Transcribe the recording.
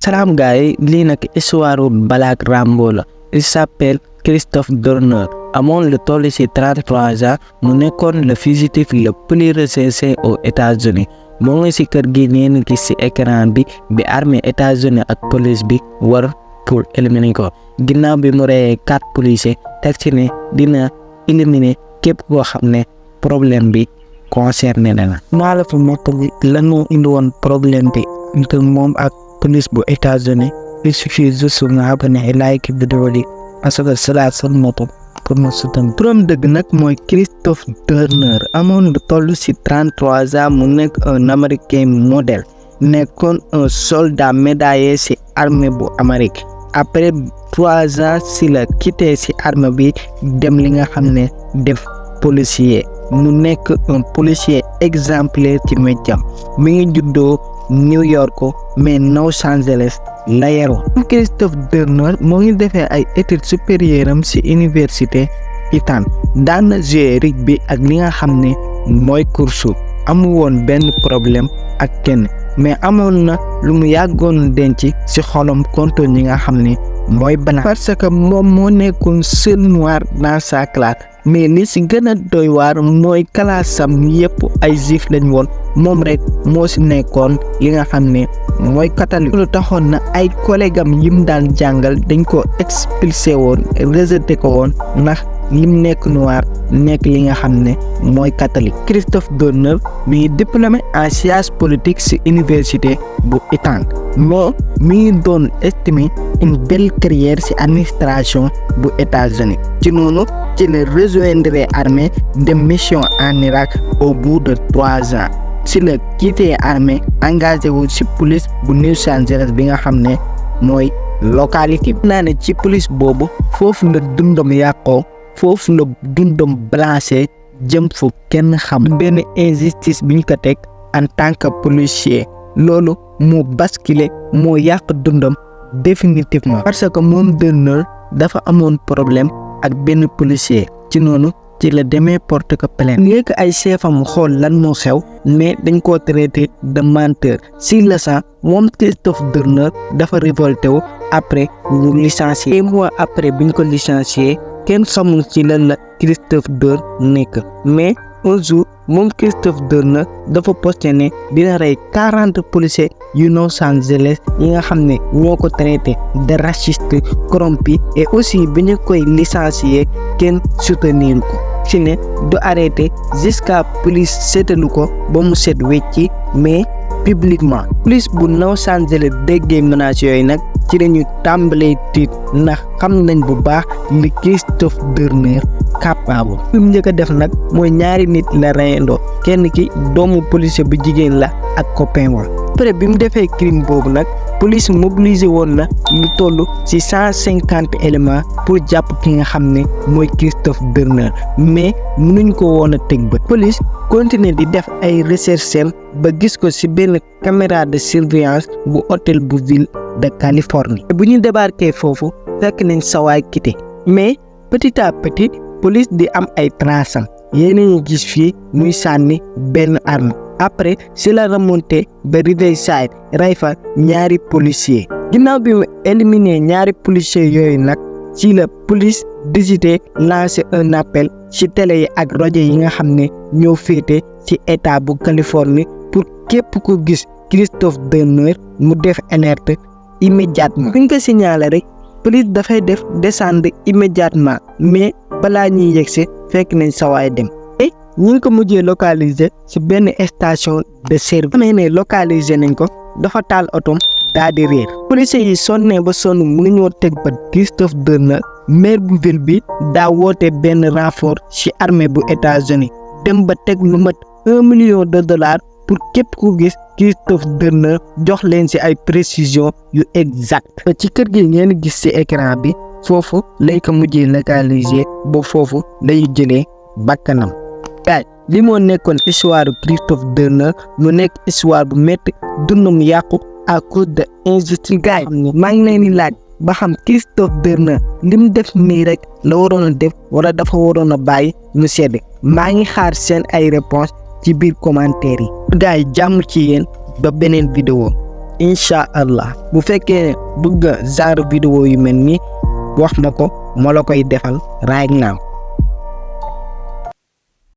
Salam gars, lii nag histoire Black Rambo la. Il s'appelle Christophe Dorner. amoon lu toll ci 33 ans mu nekkoon le fugitif le plus recherché aux États-Unis moo ngi ci kër gi ngeen gis ci écran bi armée États-Unis ak police bi war pour éliminer ko ginnaaw bi mu reyee 4 policiers teg ci ne dina éliminer képp koo xam ne problème bi concerné na la. maa la fa mottali lan moo indi woon problème bi entre moom ak police bu États-Unis il suffit juste nga abonné et like vidéo bi parce que cela son moto pour ma soutenir. turam dëgg nag mooy Christophe Dorner amoon lu toll ci 33 ans mu nekk un américain modèle nekkoon un soldat médaillé ci armée bu Amérique après 3 ans ci la quitté ci armée bi dem li nga xam ne def policier mu nekk un policier exemplaire ci métier mi ngi juddoo New York mais Los Angeles la yaroo. Christophe Dorner moo ngi defee ay études supérieures am ci université Eton daan na jouer rugby ak li nga xam ne mooy course amu woon benn problème ak kenn mais amoon na lu mu yàggoon denc ci xolam contre ñi nga xam ne mooy blanc parce que moom moo nekkoon seul noir dans sa classe mais li ci gën a doy waar mooy classe-am yëpp ay juif lañ woon moom rek moo ci nekkoon li nga xam ne mooy catholique. lu taxoon na ay collègue am yim daan jàngal dañ ko expulsé woon rejeté ko woon ndax lim nekk noir nekk li nga xam ne mooy catholique. Christophe Dorner mi ngi diplômé en sciences politiques ci université bu Eton mais mi ngi doon estimé une belle carrière ci administration bu États-Unis ci noonu ci la rejoindre armée de mission en Irak au bout de 3 ans ci la quitté armée engagé wu ci police bu New Angeles bi nga xam ne mooy localité naa ne ci police boobu foofu la dundam yàqoo foofu la dundam blanché jëm fu kenn xam benn injustice biñ ko teg en tant que policier loolu moo basculé moo yàq dundam définitivement parce que moom Dorner dafa amoon problème ak benn policier ci noonu ci la demee porte ko plainte léegi ay chefam xool lan moo xew mais dañ koo traité de menteur si la sa moom Christophe Dorner dafa révolté wu après ñu licencié et mois après biñ ko licencié kenn xamul ci lan la Christophe Dorner nekk mais un jour moom Christophe Dorner dafa posté ne dina rey 40 policiers yu Los Angeles yi nga xam ne ñoo ko traité de raciste corrompu et aussi bi ñu koy licencier kenn soutenir ko ci ne du arrêté jusqu'à police seetalu ko ba mu set wecci mais publiquement police bu Los Angeles déggee menaces yooyu nag ci lañu tàmbalee tiit ndax xam nañ bu baax li Christophe Dorner capable fi mu njëkk a def nag mooy ñaari nit la reyandoo kenn ki doomu policier bu jigéen la ak copain wa après bi mu defee crime boobu nag police mobilisé woon na lu toll ci 150 éléments pour jàpp ki nga xam ne mooy Christophe Dorner mais mënuñ ko woon a teg ba police continuer di def ay recherche ba gis ko ci benn caméra de surveillance bu hôtel bu ville de Californie bu ñu débarqué foofu fekk nañ sawaay quitté mais petit à petit police di am ay traces am yéen gis fii muy sànni benn arme après si la remonté ba Riverside rey fa ñaari policiers ginnaaw bi mu éliminé ñaari policiers yooyu nag ci la police décidé lancer un appel ci télé yi ak rajo yi nga xam ne ñoo féete ci état bu Californie pour képp ku gis Christophe Dorner mu def alerte immédiatement. buñ ko signalé rek police dafay def descendre immédiatement mais balaa ñuy yegsi fekk nañ sawaay dem et ñu ngi ko mujjee localiser ci benn station de service amee ne localiser nañ ko dafa taal otom daa di réer policiers yi sonnee ba sonn mënuñoo teg ba Christophe Dorner maire bu ville bi daa woote benn renfort ci armée bu États-Unis dem ba teg lu mat $1 million pour képp ku gis Christophe Dorner jox leen ci ay précision yu exact ci kër gi ngeen gis ci écran bi foofu lay ko mujjee localiser ba foofu lay jëlee bakkanam gaay li moo nekkoon histoire Christophe Dorner mu nekk histoire bu métti dundum yàqu à cause de injustice gaay maa ngi leen di laaj ba xam Christophe Dorner li mu def nii rek la waroon a def wala dafa waroon a bàyyi mu sedd maa ngi xaar seen ay réponse ci biir commentaire yi gaay jàmm ci yéen ba beneen vidéo incha allah bu fekkee bëgg genre vidéo yu mel ni wax ma ko ma la koy defal right now.